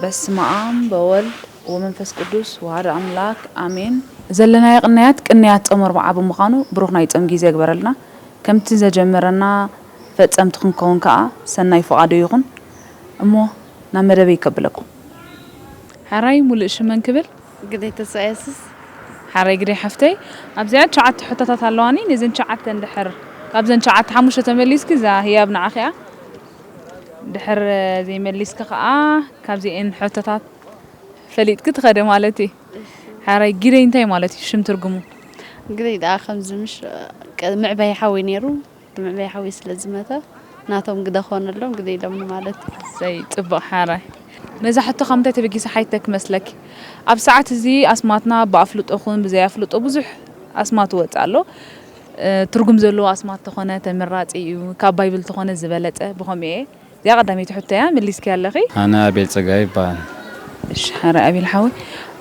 በስመ አብ ወወልድ ወመንፈስ ቅዱስ ወሃደ አምላክ አሜን። ዘለናዮ ቅንያት ቅንያት ጾም ኣርብዓ ብምዃኑ ብሩኽ ናይ ጾም ግዜ ይግበረልና። ከምቲ ዘጀመረና ፈጸምቲ ክንከውን ከኣ ሰናይ ፍቓዱ ይኹን። እሞ ናብ መደበይ ከብለኩም። ሕራይ ሙሉእ ሽመን ክብል? ግደይ ተስፋ የሱስ። ሕራይ ግደይ ሓፍተይ፣ ኣብዚኣ ትሽዓተ ሕቶታት ኣለዋኒ። ነዘን ትሽዓተ እንድሕር ካብዘን ትሽዓተ ሓሙሽተ ተመሊስኪ እዛ ህያብ ንዓኺ እያ። ድሕር ዘይመሊስኪ ከኣ ካብዚኤን ሕቶታት ፈሊጥኪ ትኸደ ማለት እዩ። ሕራይ ግደይ እንታይ ማለት እዩ ሽም ትርጉሙ? ግደይ ደኣ ከምዚ ምሽ ቀ-፣ ምዕባይ ሓወይ ነይሩ። እቲ ምዕባይ ሓወይ ስለ ዝመተ ናቶም ግደ ኮነሎም ግደ ኢሎምኒ ማለት እዩ። እሰይ ጽቡቕ ሕራይ። ነዛ ሕቶ ካብ ምንታይ ተበጊሰ ሓቲተ ክመስለኪ? ኣብ ሰዓት እዚ ኣስማትና ብኣፍልጦ ኹን ብዘይ ኣፍልጦ ብዙሕ ኣስማት ይወጽእ ኣሎ። እ፣ ትርጉም ዘለዎ ኣስማት ተኾነ ተመራጺ እዩ፣ ካብ ባይብል ተኾነ ዝበለጸ ብኸምኡ እየ። እዚኣ ቀዳመይቲ ሕቶ እያ፣ መሊስኪ ኣለኺ። ኣነ ኣቤል ጸጋይ ይበሃል። እሺ፣ ሕራይ ኣቤል ሓወይ።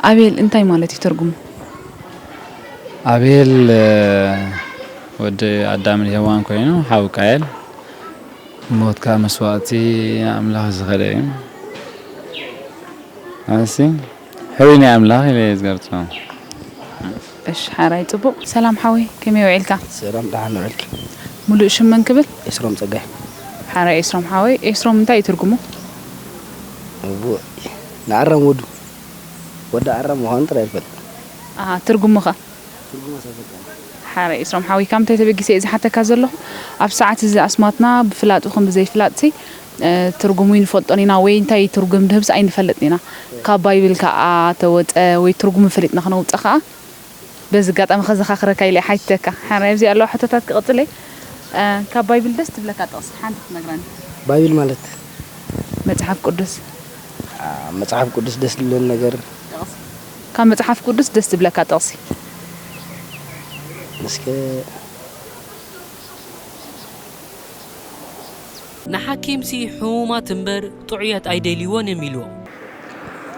ኣቤል እንታይ ማለት እዩ ትርጉሙ? ኣቤል፣ እ፣ ወዲ ኣዳምን ሄዋን ኮይኑ፣ ሓው ቃየል፣ ሞት ከኣ መስዋእቲ ኣምላኽ ዝኸደ እዩ። ኣነሲ፣ ሕሩይ ናይ ኣምላኽ ኢለ እየ ዝገልጾ። እሺ፣ ሓራይ ጽቡቕ። ሰላም ሓወይ፣ ከመይ ውዒልካ? ሰላም፣ ደሓን ውዒልኪ? ሙሉእ ሽም መን ክብል? ኤስሮም ጸጋይ። ሓራይ ኤስሮም ሓወይ፣ ኤስሮም እንታይ እዩ ትርጉሙ? እዎ፣ ንኣራም ወዱ፣ ወዲ ኣራም ምዃኑ ጥራይ ይፈልጥ። ኣሃ፣ ትርጉሙ ኸ? ትርጉሙ ኣይፈልጥን። ሓራይ ኤስሮም ሓወይ፣ ካብ ምንታይ ተበጊሰ እየ ዝሓተካ ዘለኹ? ኣብ ሰዓት እዚ ኣስማትና ብፍላጥ ይኹን ብዘይፍላጥሲ፣ እ፣ ትርጉሙ ይንፈልጦን ኢና ወይ እንታይ ትርጉም ድህብስ ኣይንፈልጥን ኢና። ካብ ባይብል ከኣ ተወጸ ወይ ትርጉሙ ፈሊጥና ክነውጽእ ከኣ በዚ ኣጋጣሚ ከዘኻኽረካ ኢለ እየ ሓቲተካ። ሓራይ ኣብዚ ኣለዋ ሕቶታት ክቕጽል እየ። እ፣ ካብ ባይብል ደስ ትብለካ ጥቕሲ ሓንቲ ክትነግረኒ? ባይብል ማለት? መጽሓፍ ቅዱስ። ኣ፣ መጽሓፍ ቅዱስ ደስ ዝብለኒ ነገር። ጥቕሲ። ካብ መጽሓፍ ቅዱስ ደስ ዝብለካ ጥቕሲ? እስከ ንሓኪምሲ ሕሙማት እምበር ጥዑያት ኣይደልይዎን እዮም ኢልዎም።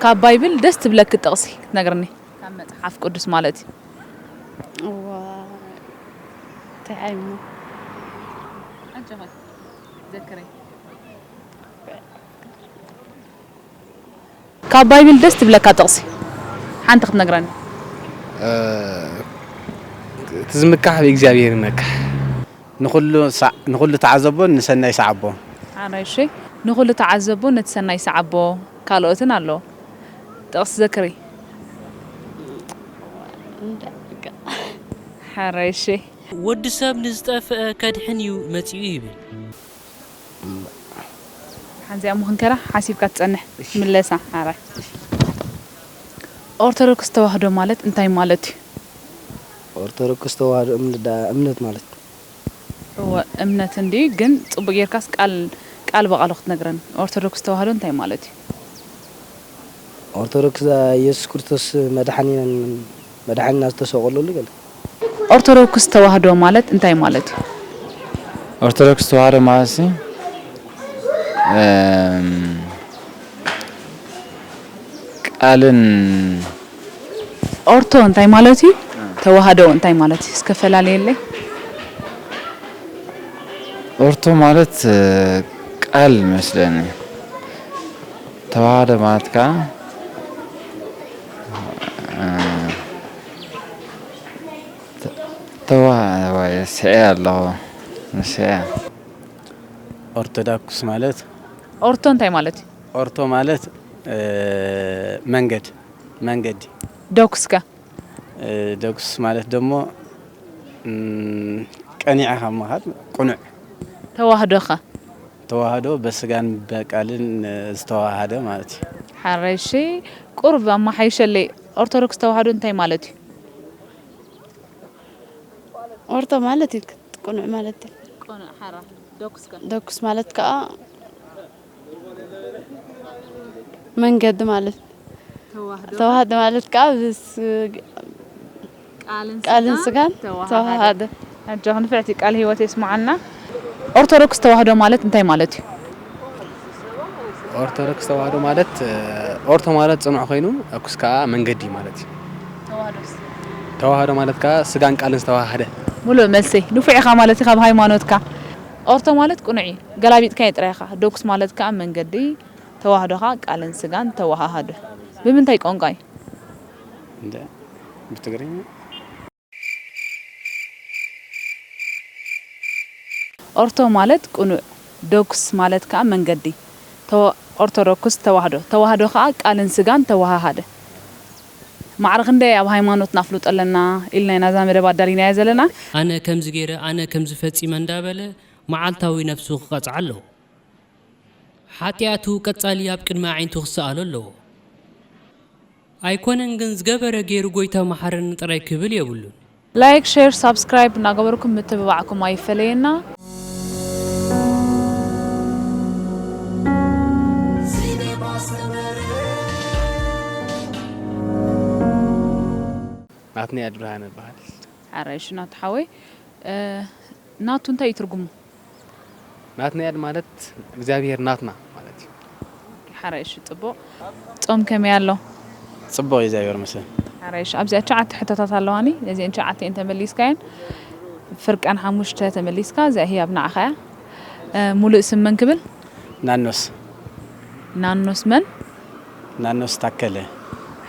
ካብ ባይብል ደስ ትብለኪ ጥቕሲ ክትነግርኒ? ካብ መጽሓፍ ቅዱስ ማለት እዩ። እዋ፣ እንታይ ዓይሞ? ኣጆኺ፣ ዘክረይ። ካብ ባይብል ደስ ትብለካ ጥቕሲ ሓንቲ ክትነግረኒ? እ፣ እቲ ዝምካሕ ብእግዚኣብሔር ይመካሕ። ንኹሉ ሳ-፣ ንኹሉ ተዓዘቦ፣ ንሰናይ ሰዓቦ። ኣነ እሺ፣ ንኹሉ ተዓዘቦ፣ ነቲ ሰናይ ሰዓቦ። ካልኦትን ኣለዎ። ጥቕሲ ዘክሪ። ሓራይ እሺ። ወዲ ሰብ ንዝጠፍአ ከድሕን እዩ መጺኡ ይብል። ሓንዚኣ እሞ ክንከራ ሓሲብካ ትጸንሕ። እሺ። ምለሳ፣ ሓራይ። ኦርቶዶክስ ተዋህዶ ማለት እንታይ ማለት እዩ? ኦርቶዶክስ ተዋህዶ እምነት ዳ-፣ እምነት ማለት። እወ፣ እምነት እንድዩ፣ ግን ጽቡቕ ጌርካስ ቃል፣ ቃል ብቓሉ ክትነግረን። ኦርቶዶክስ ተዋህዶ እንታይ ማለት እዩ? ኦርቶዶክስ ኢየሱስ ክርስቶስ መድሓኒናን መድሓኒና ዝተሰቐለሉ ገለ። ኦርቶዶክስ ተዋህዶ ማለት እንታይ ማለት እዩ? ኦርቶዶክስ ተዋህዶ ማለት ሲ፣ እም፣ ቃልን ኦርቶ እንታይ ማለት እዩ? ተዋህዶ እንታይ ማለት እዩ? እስከ ፈላልየለይ። ኦርቶ ማለት፣ እ፣ ቃል መስለኒ። ተዋህዶ ማለት ከኣ፣ እ፣ ተ-፣ ተዋ-፣ ወይ፣ ስዒ ኣለኹ። ስዒ። ኦርቶዶክስ ማለት? ኦርቶ እንታይ ማለት እዩ? ኦርቶ ማለት፣ እ፣ መንገድ፣ መንገዲ። ዶክስ ከ? እ፣ ዶክስ ማለት ደሞ፣ እም፣ ቀኒዐ ካብ ምኻድ ቅኑዕ። ተዋህዶ ከ? ተዋህዶ በስጋን በቃልን ዝተዋሃደ ማለት እዩ። ሓረሺ ቁሩብ ኣማሓይሸለይ፣ ኦርቶዶክስ ተዋህዶ እንታይ ማለት እዩ? ኦርቶ ማለት እዩ፣ ቅኑዕ ማለት እዩ። ቅኑዕ፣ ሓራ። ዶክስ ከ? ዶክስ ማለት ከኣ፣ መንገዲ ማለት። ተዋህዶ ማለት ከዓ ምስ ቃልን ቃልን ስጋን ተዋሃደ። ተዋሃደ። ኣጆኺ ንፍዕቲ፣ ቃል ህይወት የስምዓልና። ኦርቶዶክስ ተዋህዶ ማለት እንታይ ማለት እዩ? ኦርቶዶክስ ተዋህዶ ማለት፣ ኦርቶ ማለት ጽኑዕ ኮይኑ፣ ኦክስ ከዓ መንገዲ ማለት እዩ። ተዋህዶስ? ተዋህዶ ማለት ከዓ ስጋን ቃልን ዝተዋሃደ። ሙሉእ መልሲ። ንፉዕ ኢኻ ማለት እዩ ካብ ሃይማኖትካ። ኦርቶ ማለት ቅኑዕ እዩ። ገላቢጥካዮ ጥራይ ኢኻ። ዶክስ ማለት ከዓ መንገዲ፣ ተዋህዶ ከዓ ቃልን ስጋን ተዋሃሃዱ። ብምንታይ ቋንቋ እዩ? እንደ ብትግርኛ። ኦርቶ ማለት ቅኑዕ፣ ዶክስ ማለት ከዓ መንገዲ። ተዋ-፣ ኦርቶዶክስ ተዋህዶ፣ ተዋህዶ ከዓ ቃልን ስጋን ተዋሃሃደ። ማዕረ ክንደይ ኣብ ሃይማኖትና ኣፍልጦ ኣለና ኢልና ኢና እዛ መደብ ኣዳሊናያ ዘለና። ኣነ ከምዚ ገይረ፣ ኣነ ከምዚ ፈጺመ እንዳበለ መዓልታዊ ነፍሱ ክቐጽዓ ኣለዎ። ሓጢኣቱ ቀጻሊ ኣብ ቅድሚ ኣዒንቱ ክሰኣሎ ኣለዎ። ኣይኮነን ግን ዝገበረ ገይሩ ጎይታ መሓረኒ ጥራይ ክብል የብሉን። ላይክ፣ ሼር፣ ሳብስክራይብ እናገበርኩም ምትብባዕኩም ኣይፈለየና። ናትናኤል ብርሃነ እበሃል። ሓራይ፣ እሺ ናቱ ሓወይ፣ እ፣ ናቱ እንታይ እዩ ትርጉሙ? ናትናኤል ማለት እግዚኣብሔር ናትና ማለት እዩ። ሓራይ፣ እሺ፣ ጽቡቕ። ጾም ከመይ ኣሎ? ጽቡቕ እዩ፣ እግዚኣብሔር ይመስገን። ሓራይ፣ እሺ፣ ኣብዚኣ ትሽዓተ ሕቶታት ኣለዋኒ። ነዚአን ትሽዓተ እንተመሊስካየን፣ ፍርቀን ሓሙሽተ ተመሊስካ፣ እዚኣ ህያብ ንዓኻ እያ። እ፣ ሙሉእ ስም መን ክብል? ናኖስ። ናኖስ መን? ናኖስ ታከለ።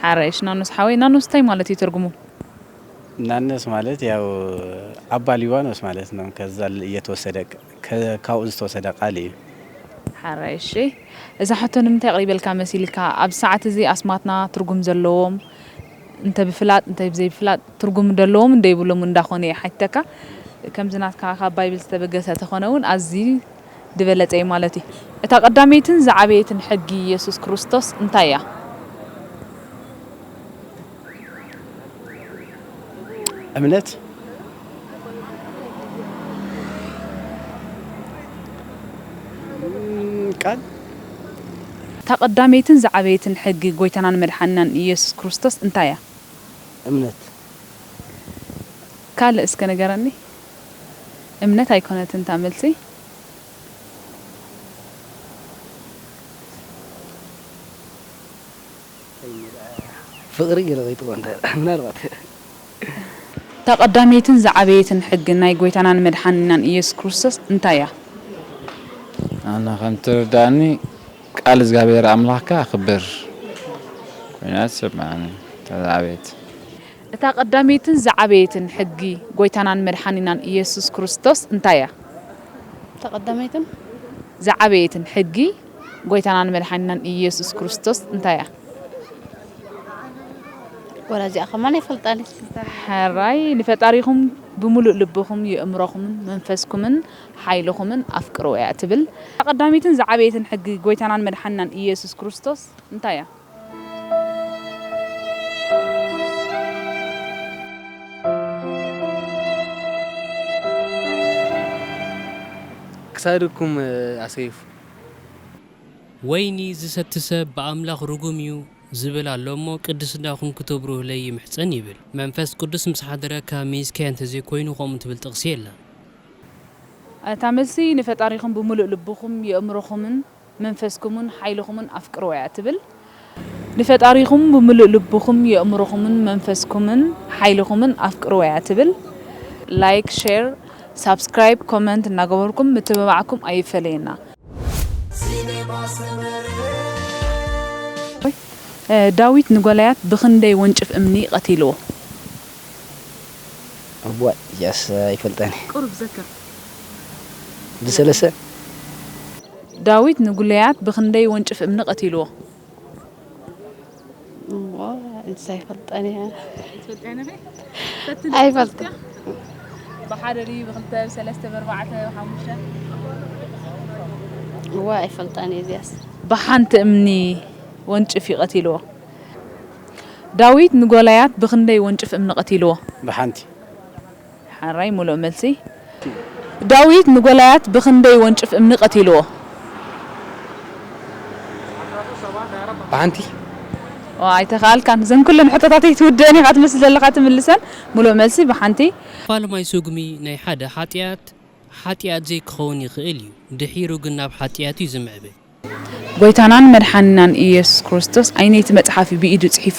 ሓራይ፣ እሺ፣ ናኖስ ሓወይ፣ ናኖስ እንታይ ማለት እዩ ትርጉሙ? ናኖስ ማለት ያው ኣባ ሊባኖስ ማለት ነው። ከዛ እየተወሰደ፣ ከ-፣ ካብኡ ዝተወሰደ ቃል እዩ። ሓራይ፣ እሺ። እዛ ሕቶ ንምንታይ ኣቕሪበልካ መሲልካ? ኣብ ሰዓት እዚ ኣስማትና ትርጉም ዘለዎም፣ እንተ ብፍላጥ እንተ ብዘይብፍላጥ ትርጉም ዘለዎም እንደ ይብሎም እንዳኾነ እየ ሓቲተካ። ከምዚ ናትካ ካብ ባይብል ዝተበገሰ ተኾነ እውን ኣዝዩ ዝበለጸ እዩ ማለት እዩ። እታ ቀዳመይትን ዝዓበየትን ሕጊ ኢየሱስ ክርስቶስ እንታይ እያ? እምነት። እም፣ ቃል። እታ ቀዳመይትን ዝዓበየትን ሕጊ ጎይታናን መድሓኒናን ኢየሱስ ክርስቶስ እንታይ እያ? እምነት። ካልእ እስከ ንገረኒ። እምነት ኣይኮነትን እታ መልሲ። ፍቕሪ ገለ ከይትኮን ትኽእል። ምናልባት። እታ ቀዳመይትን ዝዓበየትን ሕጊ ናይ ጎይታናን መድሓኒናን ኢየሱስ ክርስቶስ እንታይ እያ? ኣነ ከም ትርዳእኒ ቃል እግዚኣብሔር ኣምላኽካ ኣኽብር ኮይና ትስምዓኒ። እታ ዝዓበየት። እታ ቀዳመይትን ዝዓበየትን ሕጊ ጎይታናን መድሓኒናን ኢየሱስ ክርስቶስ እንታይ እያ? እታ ቀዳመይትን ዝዓበየትን ሕጊ ጎይታናን መድሓኒናን ኢየሱስ ክርስቶስ እንታይ እያ? ወላ እዚኣ ከማን ኣይፈልጣን። ሕራይ፣ ንፈጣሪኹም ብምሉእ ልብኹም፣ የእምሮኹምን መንፈስኩምን ሓይልኹምን ኣፍቅርዎ እያ ትብል። እታ ቀዳመይትን ዝዓበየትን ሕጊ ጎይታናን መድሓኒናን ኢየሱስ ክርስቶስ እንታይ እያ? ክሳድኩም ኣሰይፉ። ወይኒ ዝሰቲ ሰብ ብኣምላኽ ርጉም እዩ ዝብል ኣሎ እሞ፣ ቅድስናኹም ክተብርሁለይ ይምሕጸን ይብል። መንፈስ ቅዱስ ምስ ሓደረካ መይዝካዮ እንተዘይኮይኑ፣ ከምኡ ትብል ጥቕሲ የላን። እታ መልሲ፣ ንፈጣሪኹም ብምሉእ ልብኹም፣ የእምሮኹምን መንፈስኩምን ሓይልኹምን ኣፍቅርዎ እያ ትብል። ንፈጣሪኹም ብምሉእ ልብኹም፣ የእምሮኹምን መንፈስኩምን ሓይልኹምን ኣፍቅርዎ እያ ትብል። ላይክ፣ ሼር፣ ሳብስክራይብ፣ ኮመንት እናገበርኩም ምትብባዕኩም ኣይፈለየና። እ፣ ዳዊት ንጎልያት ብኽንደይ ወንጭፍ እምኒ ቀቲልዎ? እዋይ፣ ያስ ኣይፈልጠን። ቁሩብ ዘክር። ብሰለሰ። ዳዊት ንጉልያት ብኽንደይ ወንጭፍ እምኒ ቀቲልዎ? እሞ፣ እንሳ ኣይፈልጠን እየ። ኣይትፈልጥያን ኢኺ? ፈትኒ። ኣይፈልጥን። ብሓደ ድዩ፣ ብኽልተ፣ ብሰለስተ፣ ብኣርባዕተ፣ ብሓሙሽተ? እዋ፣ ኣይፈልጣን እየ እዚኣስ። ብሓንቲ እምኒ ወንጭፍ እዩ ቀቲልዎ። ዳዊት ንጎልያት ብኽንደይ ወንጭፍ እምኒ ቀቲልዎ? ብሓንቲ። ሓራይ፣ ሙሉእ መልሲ። ዳዊት ንጎልያት ብኽንደይ ወንጭፍ እምኒ ቀቲልዎ? ብሓንቲ ኣይተኻልካን። ዘን ኩለን ሕቶታተይ ትውደአን ኢኻ ትመስል ዘለኻ ትምልሰን። ሙሉእ መልሲ ብሓንቲ። ፋልማይ ስጉሚ ናይ ሓደ ሓጢኣት፣ ሓጢኣት ዘይክኸውን ይኽእል እዩ፣ ድሒሩ ግን ናብ ሓጢኣት እዩ ዝምዕብል። ጎይታናን መድሓኒናን ኢየሱስ ክርስቶስ ኣይነይቲ መጽሓፍ እዩ ብኢዱ ጽሒፉ?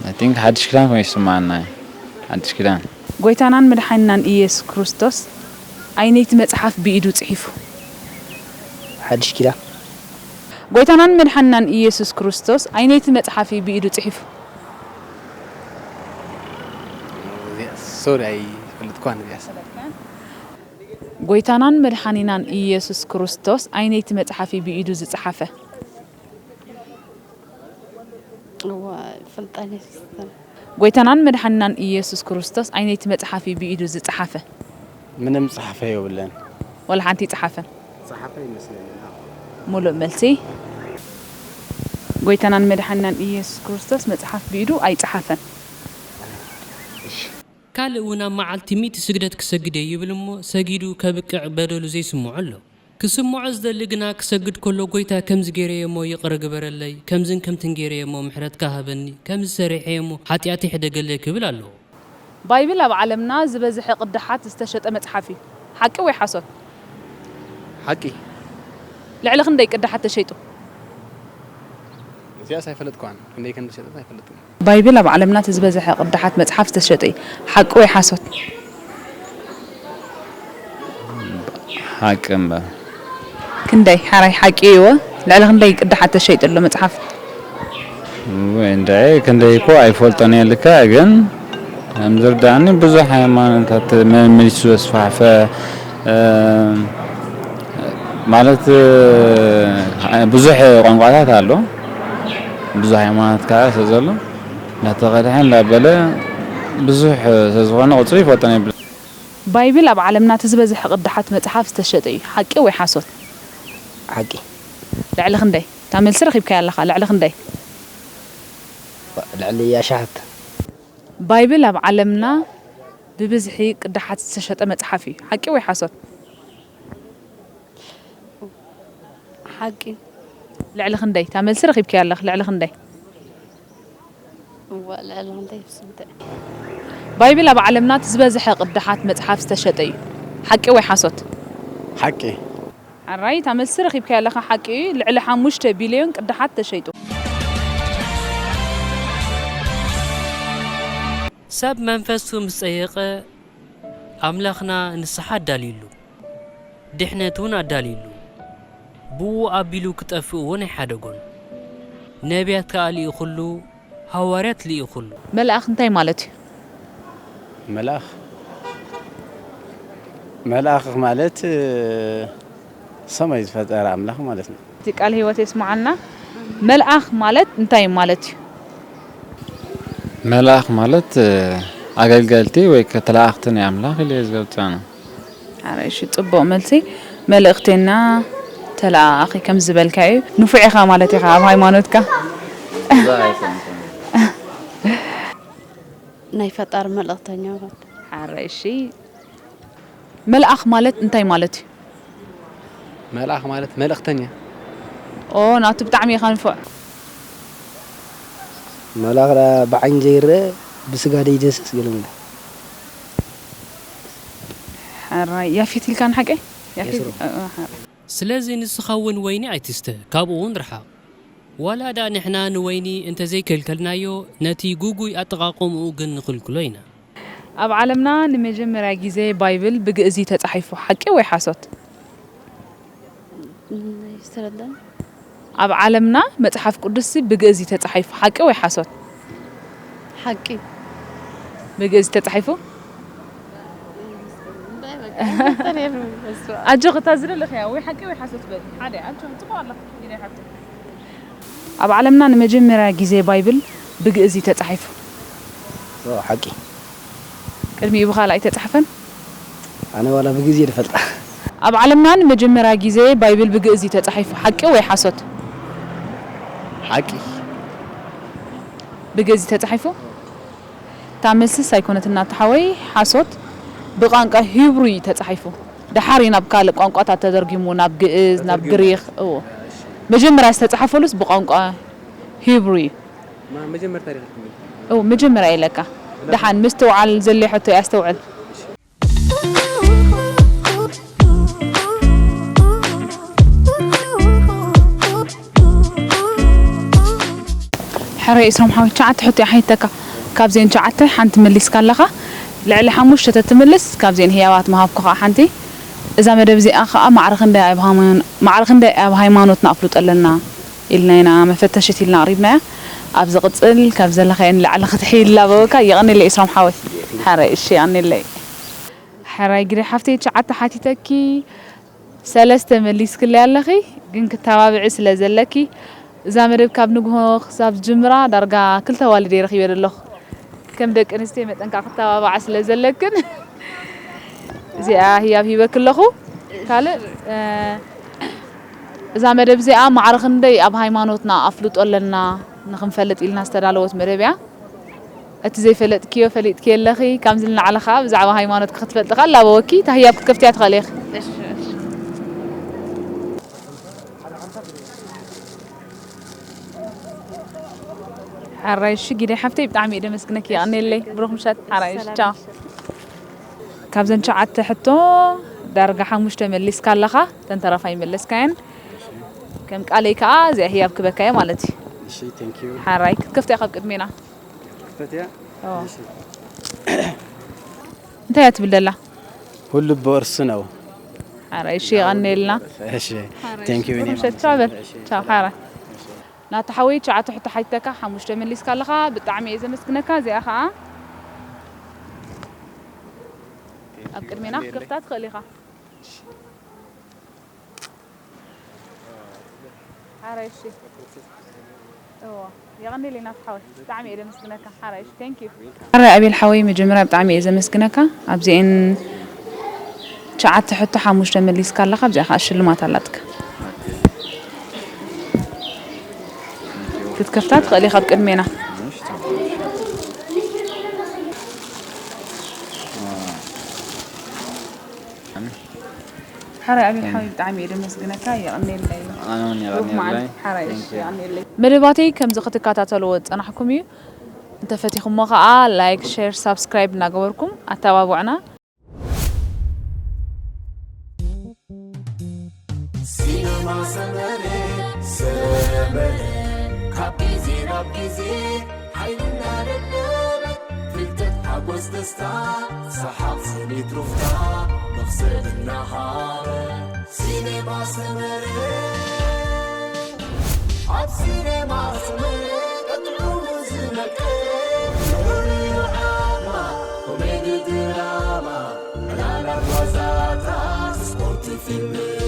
I think ሓድሽ ኪዳን ኮይኑ ይስማዓና እዩ። ሓድሽ ኪዳን ጎይታናን መድሓኒናን ኢየሱስ ክርስቶስ ኣይነይቲ መጽሓፍ ብኢዱ ጽሒፉ? ሓድሽ ኪዳን ጎይታናን መድሓኒናን ኢየሱስ ክርስቶስ ኣይነይቲ መጽሓፍ እዩ ብኢዱ ጽሒፉ? ሶሪ ኣይፈልጥኳን እዚኣስ ጎይታናን መድሓኒናን ኢየሱስ ክርስቶስ ኣይነይቲ መጽሓፍ እዩ ብኢዱ ዝጸሓፈ? እዋ ፍልጣን የስስተን ጎይታናን መድሓኒናን ኢየሱስ ክርስቶስ ኣይነይቲ መጽሓፍ እዩ ብኢዱ ዝጸሓፈ? ምንም ጸሓፈ የብለን። ወላ ሓንቲ ይጸሓፈን? ጸሓፈ ይመስለኒ። ሙሉእ መልሲ። ጎይታናን መድሓኒናን ኢየሱስ ክርስቶስ መጽሓፍ ብኢዱ ኣይጸሓፈን። ካልእ እውን ኣብ መዓልቲ ሚእቲ ስግደት ክሰግድ እየ ይብል እሞ ሰጊዱ ከብቅዕ በደሉ ዘይስምዖ ኣሎ። ክስምዖ ዝደሊ ግና ክሰግድ ከሎ ጎይታ ከምዚ ገይረየ እሞ ይቕረ ግበረለይ፣ ከምዝን ከምትን ገይረየ እሞ ምሕረትካ ሃበኒ፣ ከምዚ ሰሪሐየ እሞ ሓጢኣተይ ሕደገለይ ክብል ኣለዎ። ባይብል ኣብ ዓለምና ዝበዝሐ ቅዳሓት ዝተሸጠ መጽሓፍ እዩ። ሓቂ ወይ ሓሶት? ሓቂ ልዕሊ ክንደይ ቅዳሓት ተሸይጡ? እዚኣስ ኣይፈለጥኳን፣ ክንደይ ከም ዝሸጠት ኣይፈለጥን። ባይብል ኣብ ዓለምና እቲ ዝበዝሐ ቅዳሓት መጽሓፍ ዝተሸጠ እዩ። ሓቂ ወይ ሓሶት? ሓቂ እምበር ክንደይ ሓራይ ሓቂ እዩዎ? ልዕሊ ክንደይ ቅዳሓት ተሸይጡ ኣሎ መጽሓፍ? ወይ እንድዒ ክንደይ እኮ ኣይፈልጦን እየ ልክዕ ግን ከም ዝርዳእኒ ብዙሕ ሃይማኖታት መመሊሱ ዘስፋሕፈ ማለት ብዙሕ ቋንቋታት ኣሎ ብዙሕ ሃይማኖት ከዓ ስለ ዘሎ እንዳተቐድሐ እንዳበለ ብዙሕ ስለዝኾነ ቁፅሪ ይፈልጦን የብለ ባይብል ኣብ ዓለምና እቲ ዝበዝሐ ቅዳሓት መጽሓፍ ዝተሸጠ እዩ። ሓቂ ወይ ሓሶት? ሓቂ ልዕሊ ክንደይ? እታ መልሲ ረኺብካያ ኣለኻ። ልዕሊ ክንደይ? ልዕሊ ኣሽሓት ባይብል ኣብ ዓለምና ብብዝሒ ቅዳሓት ዝተሸጠ መጽሓፍ እዩ። ሓቂ ወይ ሓሶት? ሓቂ ልዕሊ ክንደይ? እታ መልሲ ረኺብካያ ኣለኻ። ልዕሊ ክንደይ? እዋ ልዕሊ ክንደይ ብስንትዕ ባይብል ኣብ ዓለምና እቲ ዝበዝሐ ቅዳሓት መጽሓፍ ዝተሸጠ እዩ። ሓቂ ወይ ሓሶት? ሓቂ ኣራይ እታ መልሲ ረኺብካያ ኣለኻ። ሓቂ እዩ። ልዕሊ ሓሙሽተ ቢልዮን ቅዳሓት ተሸይጡ። ሰብ መንፈሱ ምስ ጸየቐ ኣምላኽና ንስሓ ኣዳልዩሉ፣ ድሕነት እውን ኣዳልዩሉ፣ ብኡ ኣቢሉ ክጠፍእ እውን ኣይሓደጎን። ነቢያት ከኣ ልኢኹሉ፣ ሃዋርያት ልኢኹሉ። መልኣኽ እንታይ ማለት እዩ? መልኣኽ መልኣኽ ማለት ሰማይ ዝፈጠረ ኣምላኽ ማለት ነው። እቲ ቃል ህይወት የስምዓልና። መልኣኽ ማለት እንታይ ማለት እዩ? መልኣኽ ማለት ኣገልገልቲ ወይ ተለኣኽቲ ናይ ኣምላኽ ኢለ እየ ዝገልጸ ኣነ። ኣረ እሺ ጽቡቕ መልሲ። መልእኽቴና ተለኣኣኺ ከም ዝበልካዩ ንፉዕ ኢኻ ማለት ኢኻ ኣብ ሃይማኖትካ። ናይ ፈጣሪ መልእኽተኛ ማለት ሓረ እሺ መልኣኽ ማለት እንታይ ማለት እዩ? መልኣኽ ማለት መልእኽተኛ ኦ ናቱ ብጣዕሚ ኢኻ ንፉዕ። መልኣኽ ደኣ ብዓይኒ ዘይረአ ብስጋ ደይደስስ ገለ ምለ ሓራይ ያፌት ኢልካ ንሓቀይ ያፌት የስሩ። እ፣ እ፣ ሓራይ። ስለዚ ንስኻ እውን ወይኒ ኣይትስተ፣ ካብኡ እውን ርሓቕ። ዋላ ደኣ ንሕና ንወይኒ እንተዘይከልከልናዮ፣ ነቲ ግጉይ ኣጠቓቕምኡ ግን ንኽልክሎ ኢና። ኣብ ዓለምና ንመጀመርያ ግዜ ባይብል ብግእዝ እዩ ተጻሒፉ፣ ሓቂ ወይ ሓሶት? ይስተረደን ኣብ ዓለምና መጽሓፍ ቅዱስሲ ብግእዝ እዩ ተጻሒፉ፣ ሓቂ ወይ ሓሶት? ሓቂ ብግእዝ ተጻሒፉ? ኣጆኺ እታ ዝደለኽያ ወይ ሓቂ ወይ ሓሶት በሊ። ሓደ ኣጆኺ ጽቡቕ ኣለኺ ኢለ ይሓቶ። ኣብ ዓለምና ንመጀመርያ ግዜ ባይብል ብግእዝ እዩ ተጻሒፉ። ሓቂ ቅድሚኡ ብኻልእ ኣይተጻሕፈን? ኣነ ዋላ ብግዜ ዝፈልጣ ኣብ ዓለምና ንመጀመርያ ግዜ ባይብል ብግእዝ እዩ ተጻሒፉ። ሓቂ ወይ ሓሶት? ሓቂ ብግእዝ እዩ ተጻሒፉ? እታ መልስስ ኣይኮነትና ተሓወይ ሓሶት ብቋንቋ ሂብሩ እዩ ተጻሒፉ። ደሓር እዩ ናብ ካልእ ቋንቋታት ተደርጊሙ ናብ ግእዝ ናብ ግሪኽ እዎ መጀመርያ ዝተጻሕፈሉስ ብቋንቋ ሂብሩ እዩ። መጀመርታ ዲኻ ትምልስ? ኦ፣ መጀመርያ ኢለካ። ደሓን ምስትውዓል ዘድልዮ ሕቶ እየ፣ ኣስተውዕል። ሕራይ ኢስሮም ሓወይ፣ ትሽዓተ ሕቶ እየ ሓቲተካ። ካብዘን ትሽዓተ ሓንቲ መሊስካ ኣለኻ። ልዕሊ ሓሙሽተ ተትምልስ፣ ካብዘን ህያባት ምሃብኩኻ ሓንቲ። እዛ መደብ እዚኣ ኸኣ ማዕረ ክንደይ ኣብ ሃይማኖ-፣ ማዕረ ክንደይ ኣብ ሃይማኖትና ኣፍልጦ ኣለና ኢልና ኢና መፈተሽት ኢልና ኣቕሪብናያ። ኣብ ዝቕጽል ካብ ዘለኻዮ ንላዕሊ ክትሕይል ላበወካ። የቐንየለይ ኢስሮም ሓወይ። ሕራይ፣ እሺ፣ የቐንየለይ። ሕራይ ግደ ሓፍተይ፣ ትሽዓተ ሓቲተኪ፣ ሰለስተ መሊስክለይ ኣለኺ፣ ግን ክተባብዒ ስለ ዘለኪ፣ እዛ መደብ ካብ ንግሆ ክሳብ ዝጅምራ ዳርጋ ክልተ ኣዋልድ እየ ረኺበ ዘለኹ። ከም ደቂ ኣንስትዮ መጠን ከዓ ክተባብዓ ስለ ዘለክን፣ እዚኣ ህያብ ሂበኪ ኣለኹ። ካልእ፣ እ፣ እዛ መደብ እዚኣ ማዕረ ክንደይ ኣብ ሃይማኖትና ኣፍልጦ ኣለና ንኽንፈልጥ ኢልና ዝተዳለወት መደብ እያ። እቲ ዘይፈለጥክዮ ፈሊጥክዮ ኣለኺ፣ ከምዚ ንላዕሊ ኸዓ ብዛዕባ ሃይማኖትኪ ክትፈልጢ ኸኣ ላበወኪ፣ እታ ህያብ ክትከፍትያ ትኽእሊ ኢኺ። እሺ፣ እሺ። ሕራይ፣ እሺ፣ ጊደ ሓፍተይ፣ ብጣዕሚ እየ ደመስግነኪ፣ የቐንየለይ። ብሩኽ ምሸት። ሕራይ፣ እሺ፣ ሰላም። ቻው። ካብዘን ትሽዓተ ሕቶ ዳርጋ ሓሙሽተ መሊስካ ኣለኻ፣ እተን ተረፋ ኣይመለስካየን። ከም ቃለይ ከኣ እዚኣ ህያብ ክበካ እየ ማለት እዩ። እሺ፣ thank you። ሓራይ፣ ክትከፍታ ኢኻ ኣብ ቅድሜና። ክትከፍታ? ኦ። እሺ። እንታይ እያ ትብል ዘላ? ሁሉ በእርሱ ነው። ሓራይ፣ እሺ፣ የቐንየልና። እሺ፣ ሓራይ፣ thank you፣ እሺ፣ እኔም ምሸት፣ ቻው በል። ኣመሰግናለሁ። እሺ፣ ቻው፣ ሰላም። ሓራይ። እሺ። ናታ ሓወይ፣ ትሽዓተ ሕቶ ሓቲተካ፣ ሓሙሽተ መሊስካ ኣለኻ። ብጣዕሚ እየ ዘመስግነካ። እዚኣ ኸኣ ኣብ ቅድሜና ክትከፍታ ትኽእል ኢኻ። ሓራይ፣ እሺ። እዎ፣ የቐንየለይ ናታ ሓወይ። ብጣዕሚ እየ ዘመስግነካ። ሓራይ፣ እሺ፣ thank you። ሓራይ ኣቤል ሓወይ፣ መጀመርያ ብጣዕሚ እየ ዘመስግነካ። ኣብዚኤን ትሽዓተ ሕቶ ሓሙሽተ መሊስካ ኣለኻ፣ ኣብዚኣ ኸዓ ሽልማት ኣላትካ። ክትከፍታ ትኽእል ኢኻ ኣብ ቅድሜና። ሓራይ ኣቤል ሓወይ፣ ብጣዕሚ እየ ደመስግነካ፣ የቐንየለይ። ኣነ እውን ብሩኽ የቐንየለይ። መዓልቲ። ሓራይ፣ እሺ፣ thank you። የቐንየለይ። መደባተይ ከምዚ ክትከታተልዎ ዝጸናሕኩም እዩ። እንተፈቲኹሞ ኸኣ ላይክ፣ ሼር፣ ሳብስክራይብ እናገበርኩም ኣተባብዑና። ሲነማ ሰመረ፣ ሰመረ፣ ካብ ግዜ ናብ ግዜ ሓይልና ደለበ፣ ፍልጠት፣ ሓጎስ፣ ደስታ፣ ሰሓቕ፣ ስኒት፣ ሩፍታ፣ መኽሰብ እናሃበ። ሲነማ ሰመረ፣ ኣብ ሲነማ ሰመረ፣ ቀጥዑ ዝመቀ፣ ፍቕሪ፣ ዓማ፣ ኮሜዲ፣ ድራማ፣ ዕላላት፣ ዋዛታት፣ ስፖርት፣ ፊልም፣